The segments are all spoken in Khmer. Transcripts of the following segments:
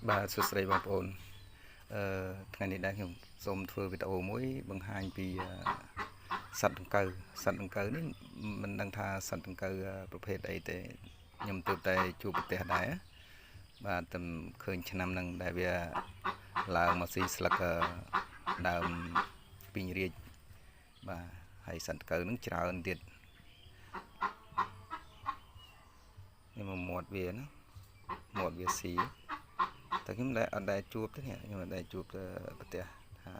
បាទសួស្តីបងប្អូនអឺថ្ងៃនេះដែរខ្ញុំសូមធ្វើវីដេអូមួយបង្ហាញពីសត្វដង្កូវសត្វដង្កូវនេះមិនដឹងថាសត្វដង្កូវប្រភេទអីទេខ្ញុំទើបតែជួបប្រទះដែរបាទតែឃើញឆ្នាំហ្នឹងដែលវាឡើងមកស៊ីស្លឹកដើមពីងរាជបាទហើយសត្វដង្កូវហ្នឹងច្រើនទៀតនេះមកមាត់វាណាមាត់វាស៊ីតែខ្ញុំដែលអត់ដែលជួបទេនេះខ្ញុំអត់ដែលជួបទៅប្រទះថា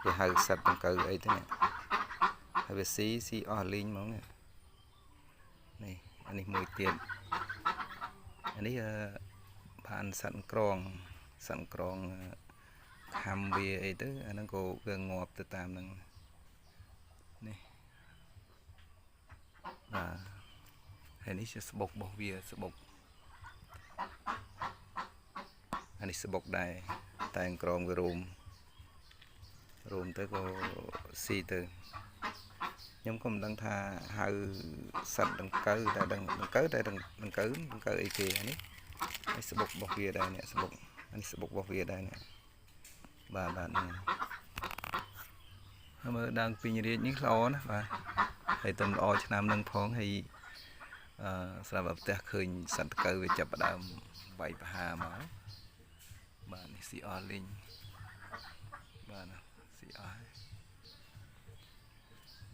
គេហៅសត្វដង្កូវអីទេនេះហើយវាស៊ីស៊ីអស់លីងហ្មងនេះនេះអានេះមួយទៀតអានេះបានសត្វក្រងសត្វក្រងខំវាអីទៅអាហ្នឹងក៏វាងាប់ទៅតាមហ្នឹងនេះបាទហើយនេះជាស្បុករបស់វាស្បុកអានេះស្បុកដែរតែក្រងវារោមរោមទៅក៏ស៊ីទៅខ្ញុំក៏មិនដឹងថាហៅសត្វដង្កូវតែដឹងដង្កូវតែដង្កូវដង្កូវអីគេអានេះនេះស្បុករបស់វាដែរនេះស្បុកអានេះស្បុករបស់វាដែរនេះបាទបាទនេះហើយមើលដើមពីងរាជនេះល្អណាស់បាទហើយទំល្អឆ្នាំនឹងផងហើយអឺស្រាប់តែផ្ទះឃើញសត្វដង្កូវវាចាប់ផ្ដើមវាយប្រហារមកបាទនេះស៊ីអស់លីងបាទស៊ីអស់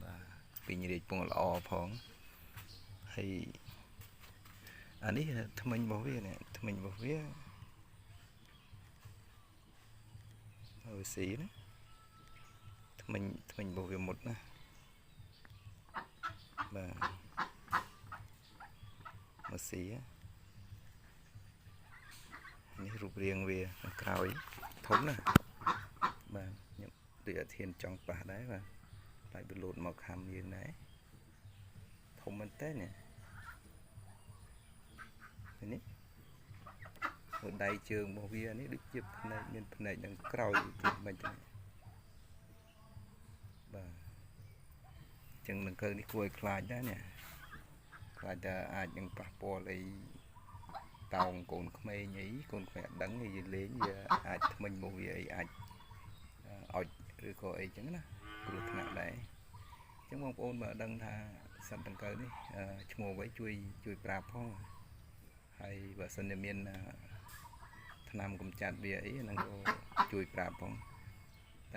បាទពីងរាជពងល្អផងហើយអានេះថ្មិញរបស់វានេះថ្មិញរបស់វាហើយស៊ីណាថ្មិញថ្មិញរបស់វាមុតណាបាទមកស៊ីនេះរូបរាងវាក្រោយធំណាស់បាទខ្ញុំដូចអធិនចង់ប៉ះដែរបាទខ្លាចវាលោតមកខំយើងដែរធំមែនតើនេះនេះមើលដៃជើងរបស់វានេះដូចជាភ្នែកមានភ្នែកនឹងក្រោយទៀតមិនទេបាទចឹងដង្កូវនេះគួរឲ្យខ្លាចដែរនេះខ្លាចតែអាចនឹងប៉ះពាល់អីតោងកូនក្មេងអីកូនក្មេងអត់ដឹងអីលេងវាអាចថ្មិញមកវាអីអាចអុចឬក៏អីចឹងណាគ្រោះថ្នាក់ដែរអញ្ចឹងបងប្អូនបើដឹងថាសត្វដង្កូវនេះឈ្មោះអ្វីជួយជួយប្រាប់ផងហើយបើសិនជាមានថ្នាំកម្ចាត់វាអីហ្នឹងក៏ជួយប្រាប់ផង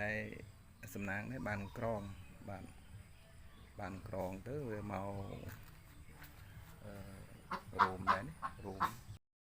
តែសំណាងនេះបានក្រងបាទបានក្រងទៅវាមករោមដែរនេះរោម